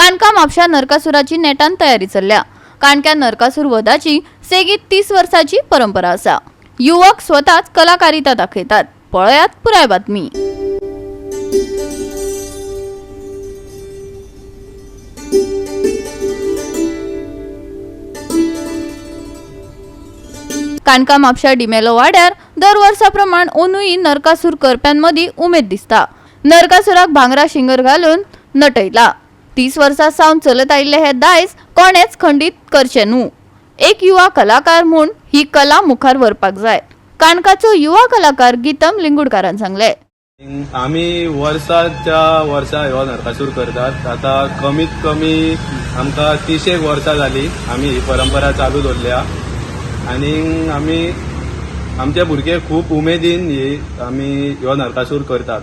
काणका म्हापशा नरकासुराची नेटान तयारी चल्ल्या. काणक्या नरकासूर वधाची सेगीत 30 वर्साची परंपरा आसा. युवक स्वताच कलाकारिता दाखयतात. पळयात पुराय बातमी. काणका म्हापशा डिमेलो वाड्यार दर वर्सा प्रमाण अंदूय नरकासूर करप्यांमदीं उमेद दिसता. नरकासुराक भांगरा शिंगर घालून नटयला. 30 वर्सां सावन चलत आयिल्ले हे दायज कोणेच खंडीत करचें न्हू. एक युवा कलाकार म्हूण ही कला मुखार व्हरपाक जाय, काणकाचो युवा कलाकार गीतम लिंगुडकारान सांगलें. आमी वर्साच्या वर्सा हो नरकासूर करतात. आता कमीत कमी आमकां 30 वर्सां जाली आमी ही परंपरा चालू दवरल्या आनी आमी आमचे भुरगे खूब उमेदीन ही आमी हो नरकासूर करतात.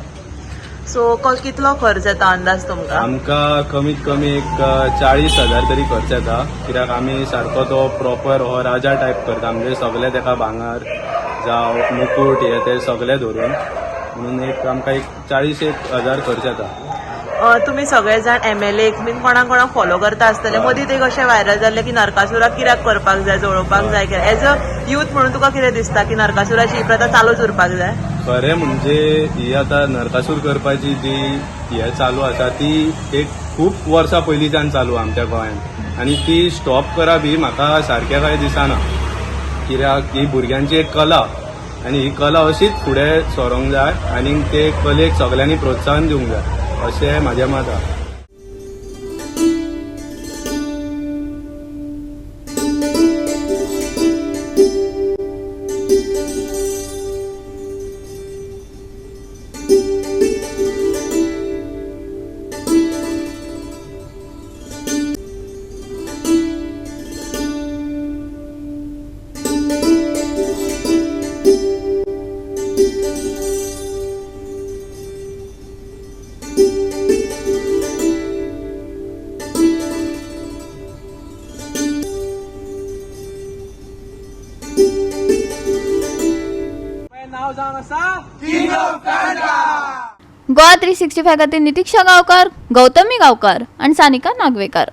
सो कितलो खर्च येता अंदाज तुमकां? आमकां कमीत कमी एक 40,000 तरी खर्च येता, कित्याक आमी सारको तो प्रॉपर हो राजा टायप करता, म्हणजे सगळे तेका भांगर जावं मुकूट हे ते सगळे धरून, म्हणून एक आमकां एक 40,000 खर्च येता. तुमी सगळे जाण एमएलए बीन कोणाक कोणाक फॉलो करता आसतले. हय. मदीं एक अशें व्हायरल जाल्लें की नरकासुराक कित्याक करपाक जाय, जळोवपाक जाय कित्याक. एज अ युथ म्हणून तुका कितें दिसता की नरकासुराची ही प्रथा चालूच उरपाक जाय? खरें म्हणजे ही आतां नरकासूर करपाची जी हे चालू आसा ती एक खूब वर्सां पयलींच्यान चालू आमच्या गोंयांत आनी ती स्टॉप करप ही म्हाका सारकें कांय दिसना, कित्याक ही भुरग्यांची एक कला आनी ही कला अशीच फुडें सरोंक जाय आनी ते कलेक सगल्यांनी प्रोत्साहन दिवंक जाय अशें म्हाजें मत आसा. गोवा 365 खातीर नितिक्षा गांवकार, गौतमी गांवकार आनी सानिका नागवेकार.